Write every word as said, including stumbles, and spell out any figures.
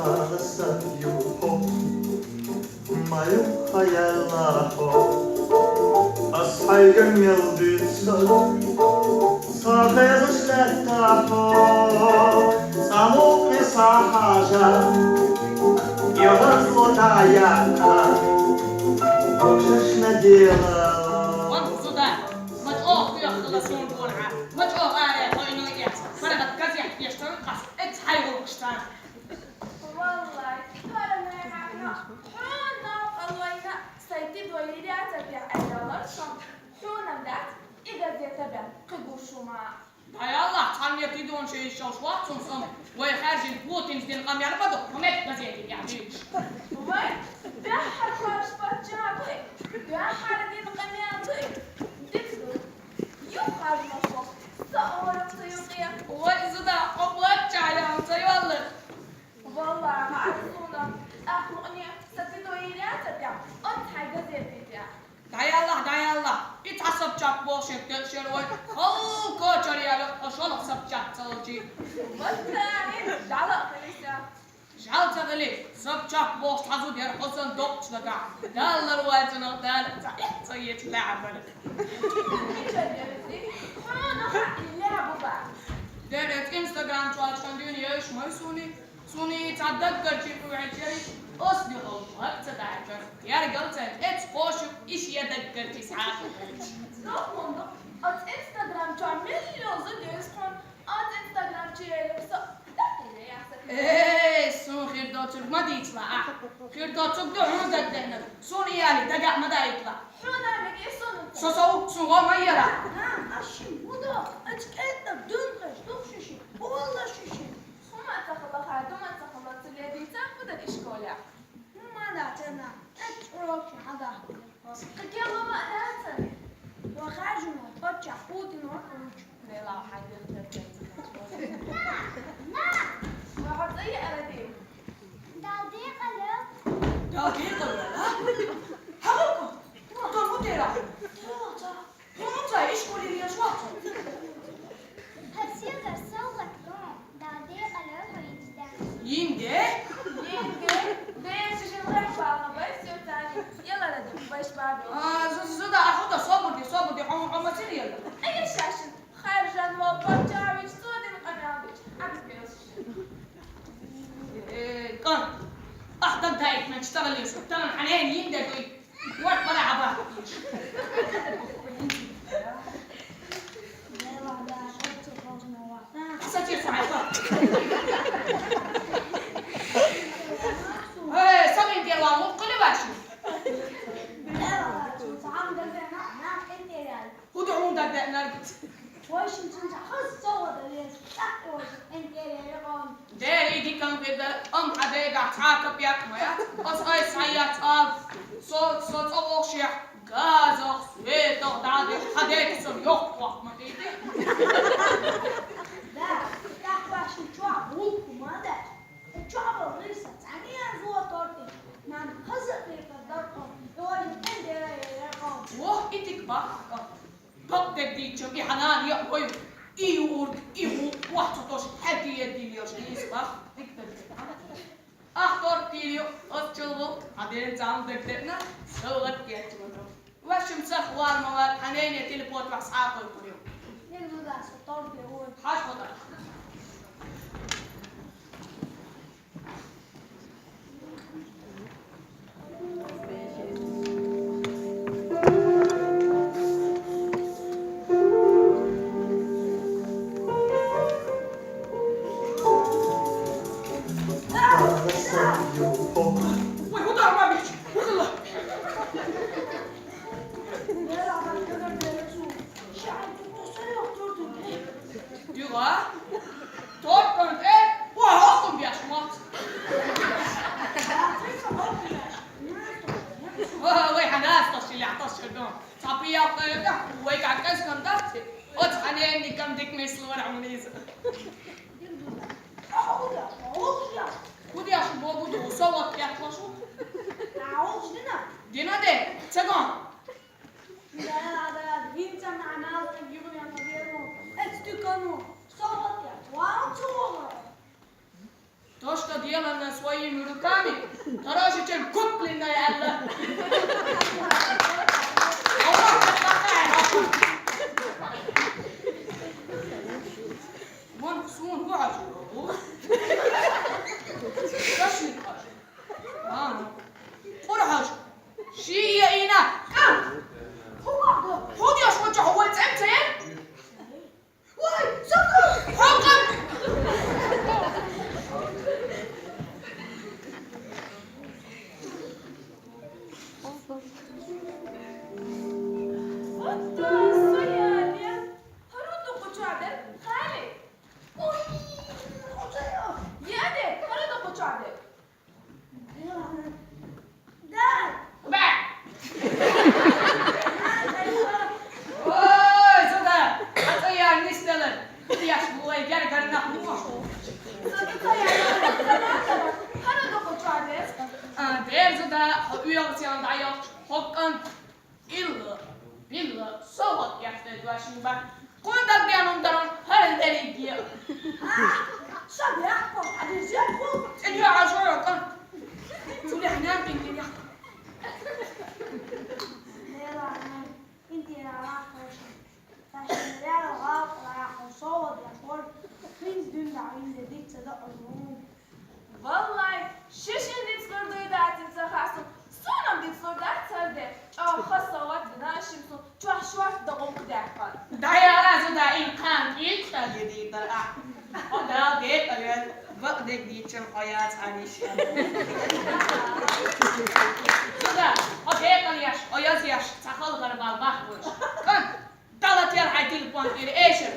Ала саб юху, ма юха яла хьо. Ас хьайга мел дуьйцу, ца хезаш лаьтта хьо. Цхьа мукъа са хьажа, эгӀазло дӀаяьккха, хӀокхаш на дела. Ван зуда, ма чӀоагӀа хьоьххала суна гонахьа, ма чӀоагӀа аре хойно эц, паргӀат газет деш ца вуьту ас, эцхьай гӀуллакхаш царна. Валлай, хӀара нахьахьа хьуна къалойна сай тидо йийряцар тӀехь айдалар сон, хьуна дац и газета бен кхы гуш хӀу ма. ДӀаяллахь, цхьанне тидон шен йиш йолуш вац хӀун сон, вай хаьржина Путинс дина къамел ма ду, хӀун меттиг газете тӀехь дуьйцуш. Вай, дуьххьара хьоьжуш паччахь буй, дуьххьара дина къамел дуй, дика ду. Юха хьажа ма хьо, сан орамца юкъе. Вай, зуда, хьо паччахь яхна ца йоллар. Валлахьи, ма ас суна, тӀаккха мукъане сан тидо йийряцар тӀехь, оццу хьайн газете тӀехь. ДӀаяллахь, дӀаяллахь, и цхьа Собчак бохуш ерг дешера вай, хала кочара яьлла, хьо шолгӀа Собчак ца волчий. Валлахьи, жӀаьла а хили сан. ЖӀаьла ца хили, Собчак бохуш цхьа зуда яра хьо санна доккхачу дагахь. Дала лар вай цунах, Дала цхьа эхь ца ечу лаьа бара. Мича дерзий? Хьуна хаьа и лаьа бу бара. Дера, Инстаграм чохь чкъан дуьйна еш май суний? Суний цхьа даггара чипа ваьлча, ас дуьхьал хӀара ца даьлча, яргал царна эцу кхошу иш я даггара чис хьакха. Дохун ду, оцу Инстаграм чохь мел йолу зуда еза хьуна, оцу Инстаграм чу елира со, даккхий яхса. Эй, суна хир доцург ма дийцала ахь. Хир доцург ду хьуна дагадеанарг. Суна и али дагахь ма даийтала. Хьуна меге суна. Со со ву, суна гӀо ма яра. Ха, аш шин хӀун до? Ачу кӀентах дуьнхаш, духшиши, оллашиши. ХӀума ца хала хьай, дума ца хала ца ледийца, хӀу дан ишколехь? ХӀума дац, Анна, тӀе чӀурокхи хьагахь. Кхин кхин ма дац, Анна. Ва хаьжина, паччахь Путин ван кучу. Дела хьан дела тӀе тӀе. На, на. Ва хьо цӀа яра дий? Дал декъала. Дал декъала, а? Хьагулко? Тон хӀун дера? Тела ца. ХӀун ца, ишколе лелаш вац хьо? Хьан сийлахь совгӀат ду, Дала декъала хьо йиндеш. Йинде? Йинде? Ден шишин лайх бала, вай сюртани, ялара ду, вайш бабу. А, зу-, зуда, а хӀун дан, собар де, собар де, хьо, хьо ма сийлахь. Ай, шашин, харжан вол паччахьвич, цо дина къамел деш, абис бераш. Э, кӀант, ахь даг даийтина, чу тагӀаллеш, тагӀан хьан ненан йинде дуй? Вот бара хьаба. Сатир сахьа. Э, самин дела мукъали ваши. ХӀун ду хьуна дагадеанарг? Вай шин цунца хаза совгӀат дан веза, тӀаккха вай шин тӀе яра къом. Дера, и дика хир дара, амма хьан дегахь цхьа а капек ма яц. Ас айса схьаэцна ала, со, со цӀа вохушехь, газах, светах дӀа а деш, хьан дега сан йоккха воккха ма хилий. Да, тӀаккха вай шин чохь гӀуллакх ма дац. И чохь болу гӀирса цхьаьна а зо тортий, нана хаза а кхетар дара тхо, и вай шин тӀе дера яра къом. Вох, и дика бахьа. Бакъдерг дийцича, и хьан нана яа вай, и юург, и хӀун, вахь ца тосуш, хьаьтта еддийла еш, и исбах, дика дерг. Ахь торт дийр ю, ас чул ву, хьан ден цхьамма дагадеана, совгӀат кечвана. Вашим сах вар ма вар, хьан нене телепот вахь схьа а кхойкхур ю. Ниг зуда со торт де вуй. Хьаш хӀода. Ой, куда мамич? Куда? Юга? Сделано своими руками, дороже, чем купленное, аьлла. Вон суна хӀун хьожа? Рашид хьожа. А, Къура хьожа. Ши я ина. ХӀун деш вача хӀу вай цӀем ца яр? Вай, сака! ХӀокъам! Отто, со яьле, хӀара дукха чӀоагӀа дер, хали? Ой, хӀу чӀоагӀа! Яде, хӀара дукха чӀоагӀа дер. Дай! Ба! Ой, Зуда, хьа цӀа яр нисделар. Ишт вай гергара нах муш. Зуда, цӀа яр, хӀара дукха чӀоагӀа дер. А, дер, Зуда, хьо уьйгӀа сел дӀайохча, хӀоккъан. Илла, билла, со вакъ яхта дошин ба. Кхо даггенум даран хӀара дерриге. А, ша бяхко, а держе ху. ЦӀи дё а шо кан. Цуле хьнан тин тин яхта. Дела, ин тира ла хоша. Ташин дела ла хоша, со вакъ яхор. Хин дюнда, ин де дицца да озму. Валлай, шишин дицлур дуй дацин ца хасу, сунам дицлур дац царде, чӀоагӀа хасават дина шимсу, чӀоагӀа шорт да гӀулакх даьккха. ДӀаяла, Зуда, ин кхаьн кӀийчӀ а дидийдар а. Хьо дал декъалвел, вакъ дег дийчам хьо яц Ӏаниш. Зуда, хьо декъал еш, хьо яз еш, ца халгӀар бал бахбуш. Кан, дала тел хьай телефон кӀира эшар.